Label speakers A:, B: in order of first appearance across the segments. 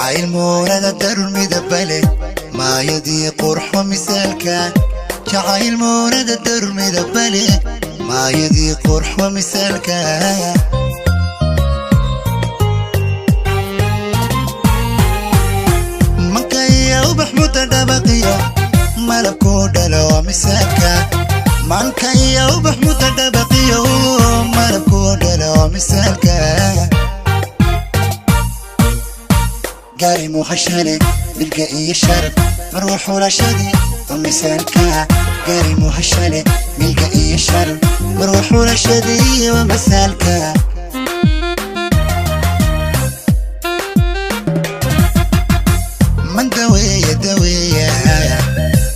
A: Jacayl muurada darur midabale, maayadii qurxo misaalka. Jacayl muurada darur midabale, maayadii qurxo misaalka. Mankaya ubax muda dhabaqiyo, malabkuu dhalo misaalka. Mankaya ubax muda dhabaqiyo, malabkuu dhalo misaalka. Gaari muhashale, milga iyo sharaf, marwa xulashadii oo misaalka. Gaari muhashale, milga iyo sharaf, marwa xulashadii waa misaalka. Man daweeya daweeya,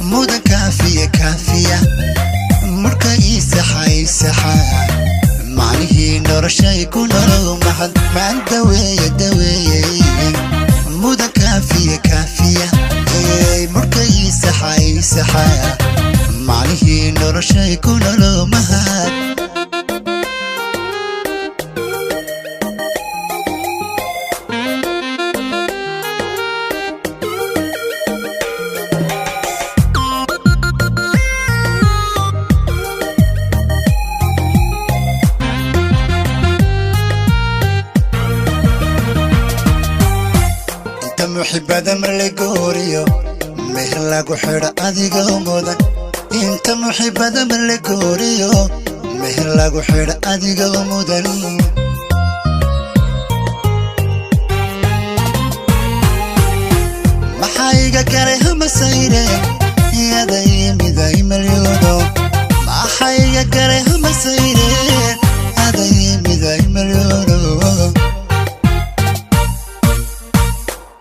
A: mudan kaafiya kaafiya, murka ii saxa ii saxa, macnihii noloshay ku nolow mahad. Man daweeya daweeye, mudan kaafiya kaafiya, murka ii saxa ii saxa, macnihii noloshay ku nolow mahad. Inta muxibada mar la gooriyo, meher lagu xidho adiga mudan. Inta muxibada mar la gooriyo, meher lagu xidho adiga mudan. Maxaa iga galay hamasayre, yaday miday malyoono? Maxaa iga galay hamasayre, aday miday malyoono?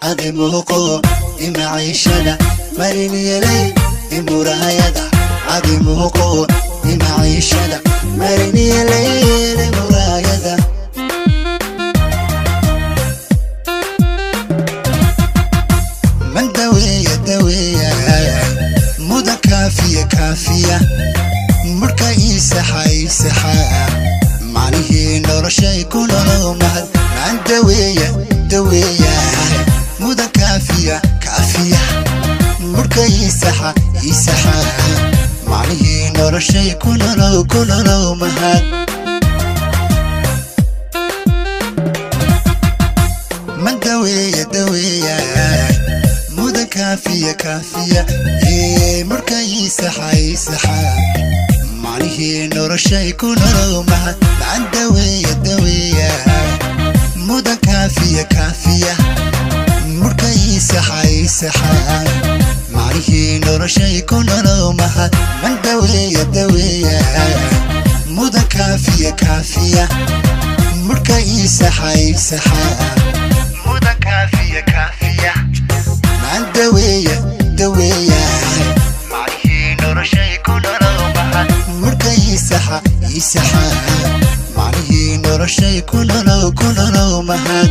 A: Adi muuqo imaciishada, mariniyelay imuraayada. Adi muuqo imaciishada, mariniyelay imuraayada. Man daweeya daweeya, mudan kaafiya kaafiya, murka ii saxa ii saxa, macnihii noloshay ku nolow mahad. Man daweeya daweeya, mudan kaafiya kaafiya, murka ii saxa ii saxa, macnihii noloshay ku nolow ku nolow mahad. Man daweeya daweeya, mudan kaafiya kaafiya, murka ii saxa ii saxa, macnihii noloshay ku nolow mahad. Man daweeya daweeya, mudan kaafiya kaafiya, murka ii saxa ii saxa, macnihii noloshay ku nolow mahad. Man daweeya daweeya, mudan kaafiya kaafiya, murka ii saxa ii saxa, mudan kaafiya kaafiya. Man daweeya daweeya, macnihii noloshay ku nolow mahad. Murka ii saxa ii saxa, macnihii noloshay ku nolow ku nolow mahad.